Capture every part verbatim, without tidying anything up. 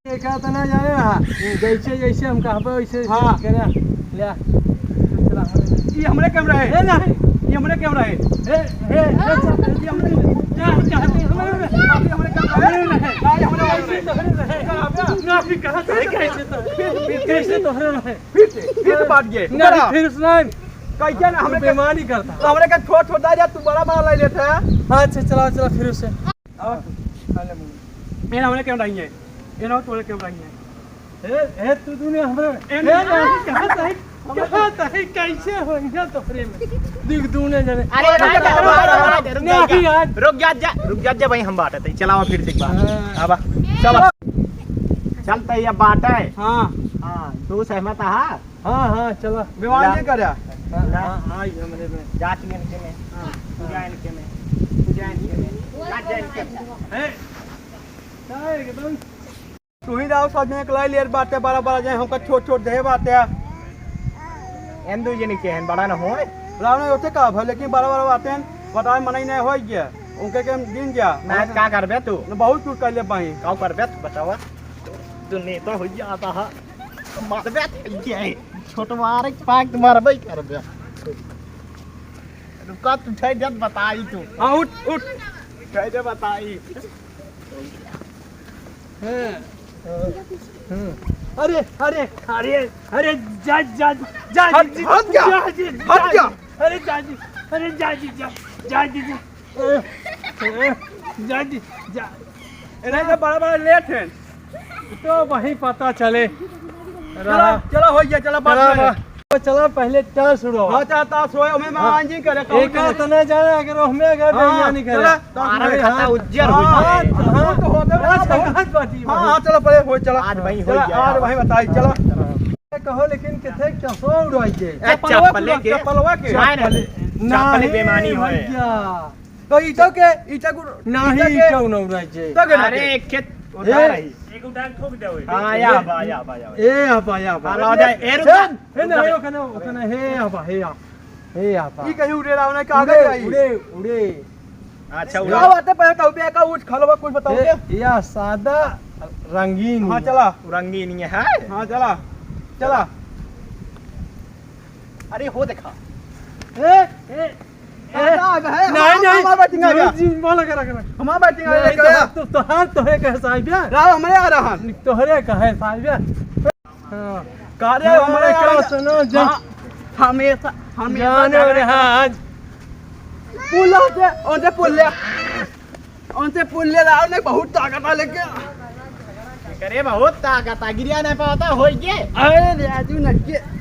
ये कहत ना जाने रहा, जैसे जैसे हम कहबे वैसे हाँ। करे। ले आ। चला। ये हमरे कैमरा है। ए, नहीं। ये हमरे कैमरा है। ए, ए, ए, ये हमरे, क्या, क्या, ये हमरे, ये हमरे कैमरा है। हाँ, ये हमरे कैमरा है। ना, फिर कहाँ से, कैसे तो, फिर, फिर कैसे तो है? फिर से, फिर से बात ये। नहीं, फिर से नहीं। कैसे ना, हमरे तू बेईमानी करता। तो हमरे का छोट छोट दाई जा, तू बड़ा बड़ा लाई लेता है। हाँ, अच्छा, चलाओ, चलाओ, फिर से। अब, ये ना हमरे कैमरा ही है। ये ना तुम्हारे कैमरा ही है। ए, ए, तू दुनिया हमरे, ए, ए, ना, कहाँ से है? कहाँ से है? कैसे हो यहाँ तोहरे में? देख, दुनिया जाने। अरे, रुक जा, रुक जा, रुक जा, रुक जा, नहीं, यार। रुक जा, जा, रुक जा, जा भाई, हम बात है, चलाओ फिर से एक बार। हाँ। अब, चलो। चलते ही अब बात है। हाँ। हाँ, तू सहमत है? हाँ, हाँ, चला। विमान ला। ये करे? हाँ, ला। हाँ, हाँ, ये हमरे में। जात इनके में। हाँ। पूजा इनके में। पूजा इनके में। जात इनके में। हैं? क्या है एकदम? तू ही जाओ, सब जने के लाई लेर बाटे, बड़ा, बड़ा जाए, हमका छोट, छोट दे बाटे। एन दू जने के हैं, बड़ा न होए। रावण होते का भले, लेकिन बड़ा, बड़ा बाटे हैं, बताए मनई नहीं होई गया। उनके के दिन जा। ना, का करबे तू? न, बहुत कुछ कर ले पाई। का करबे तू, बतावा? तू नेता हो जाता है। मारबे के है। छोट मारे के पाक तो मारबे ही करबे। रुका, तू छै जब बताई तू। हाँ, उठ, उठ। छै जब बताई। हाँ। हाँ। अरे, अरे, अरे, अरे, जा, जा, जा, हट, जा, हट जा, जा, जा, हट जा। जा, अरे, जा, जा, अरे, जा, जा, जा, जा, जा, जा। जा दी, जा। ए, नहीं तो बड़ा, बड़ा लेट है। तो वही पता चले। चला, रहा। चला, हो गया, चला, बात चला, कर ले। बा-, तो चला, पहले ताश उड़ाओ। हाँ, चला, ताश होए, हमें हाँ। मान जी करे, कहूँ एक चले। हाथ ना जाए, अगर हमें अगर हाँ, नहीं करे। चला, ताश अरे, होए। खाता हाँ, उज्जर हो हाँ, जाए। हाँ, तो होते हाँ, बड़ा बहुत। हाँ, हाँ, चला, पहले हो, चला। आज वही हो चला, गया। आज वही बताई, चला। कहो, लेकिन किथे चसो उड़ाई के? ए, चप्पलवा चप्पले के, के? चप्पलवा के? नहीं, नहीं, चप्पले नहीं, बेमानी होए। भैया। तो ईटो के, ईटा को, नहीं, ईटा के? ईटा उड़ाई के। तो के ना अरे, के? एक खेत ए। उठा रही। एक उठा के ठोक दे ओए। हाँ, या बा, या बा, या बा। ए, या बा, या बा। हाँ, ला जाए। ए, रुक जा। ए, ए, नहीं, रुक जा। ओकने, ओकने, हे, या बा, हे, या। हे, या बा। ई कहीं उड़े रहा, उन्हें कहाँ उड़े, गई? उड़े, उड़े। अच्छा, क्या उड़ा। बात है, पहले तो पे का उठ खलवा कुछ बताओ ए, के? या सादा रंगीन हाँ, है। चला। रंगीन ये है। हाँ, चला। चला। अरे, हो देखा। ए, ए, ए, आ, आ, आ, नहीं, हमार, नहीं। हमार बैटिंग आ गया। जी, जी, बोला करा, करा। हमार बैटिंग आ गया, नहीं, करा। तो, तो, तोहार तो है कहे साहब यार। राव हमरे आ रहा है। तोहरे कहे साहब यार। हाँ। का रे, हाँ, हमरे का का सुनो, जा। हाँ, हमेशा, हमेशा जाने झगड़ा वाले कर- हाँ आज। पुल होते, उनसे पुल ले। उनसे पुल ले रहा, उन्हें बहुत ताकत है लेके। करे बहुत ताकत है, गिरिया नहीं पाता, होई के? अरे राजू, नहीं के।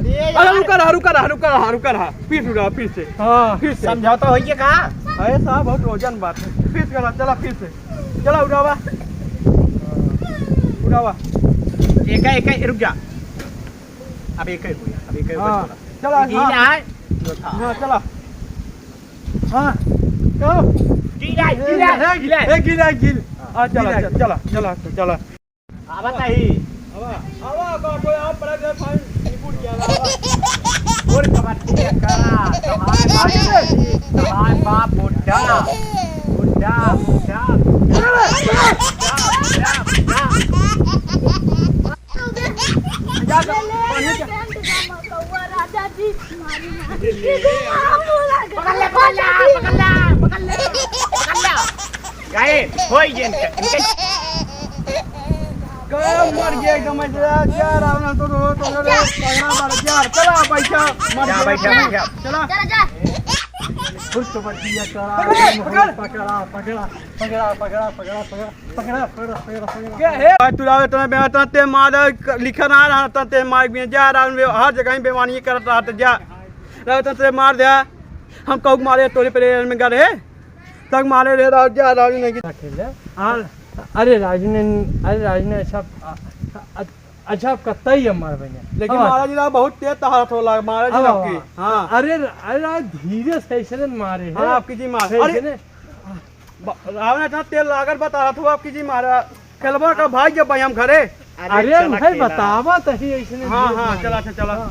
अरे अरे यार। रुका रहा, रुका रहा, रुका रहा, रुका रहा। फिर उड़ा, फिर से। हाँ। फिर से। समझौता होई के का? अरे साहब, बहुत वजन बात है। फिर से करा, चला फिर से। चला उड़ावा। उड़ावा। एक है, एक है, रुक जा। अब एक है हुई, अब एक है हुई, हाँ, चला। चला, ये हाँ। ना है। हाँ, चला। हाँ। कहो। गिला, ए, गिला, ए, गिला। ए, गिला, गिल। हाँ, चला, गिला, चला, गिल। चला, चला, चला। आवा ताही। आवा, आवा, आवा, कोई आप बड़ा जो है, भाई, रिपोर्ट किया, आवा। और कबड्डी करा, तोहार बाप, तोहार बाप बुढ़ा, बुढ़ा, बुढ़ा, बुढ़ा, बुढ़ा, बुढ़ा। जा, जा, ले, ले, बढ़िया जा। ले, ले, ले, ले, ले, राजा जी, मारी, मारी। पकड़ ले, पकड़ ले, पकड़ ले, पकड़ ले, पकड़ ले। गए, होई गेन के, इनके। गए, मर गया एकदम ऐसे, जा, जा, रावण तो, तो, तो, तो, पकड़ा, मर गया, चला, बैठा, मर जा, गया, बैठा, चला, बैठा। चला। चला, जा। फुल तो मर गया, चला, पकड़, पकड़। पकड़ा, पकड़ा, पकड़ा, पकड़ा, पकड़ा, पकड़ा, पकड़ा, पकड़ा, पकड़ा। क्या है? भाई, तू रावण इतना बे-, इतना ते मार, लिखा ना रहा, इतना ते मार भी जा, रावण बे-, हर जगह ही बेईमानी करत रहा, तो जा। रावण इतना ते मार दे, हम कहूँ मारे, तोरे पे में गए, तक मारे रे, रावण जा, रावण नहीं। खेल है। हाँ। अरे राजू ने, अरे राजू ने अच्छा, अ-, अ-, अच्छा, अब कतई है मार भैया। लेकिन अब महाराज जी, बहुत तेज तहारत होला, महाराज जी अब आपकी। हाँ। अरे, अरे, धीरे से ऐसे ने मारे है। हाँ, आपकी जी मार। ऐसे अरे, ने। ब-, रावण इतना तेल लागल बता रहा था आपकी जी मारा। खेलबा का भाई जब भाई हम घरे। अरे, अरे, चला भाई खेला। बतावा तही ऐसे ने हाँ, धीरे से हाँ, मारे। चला, चला, चला। हाँ।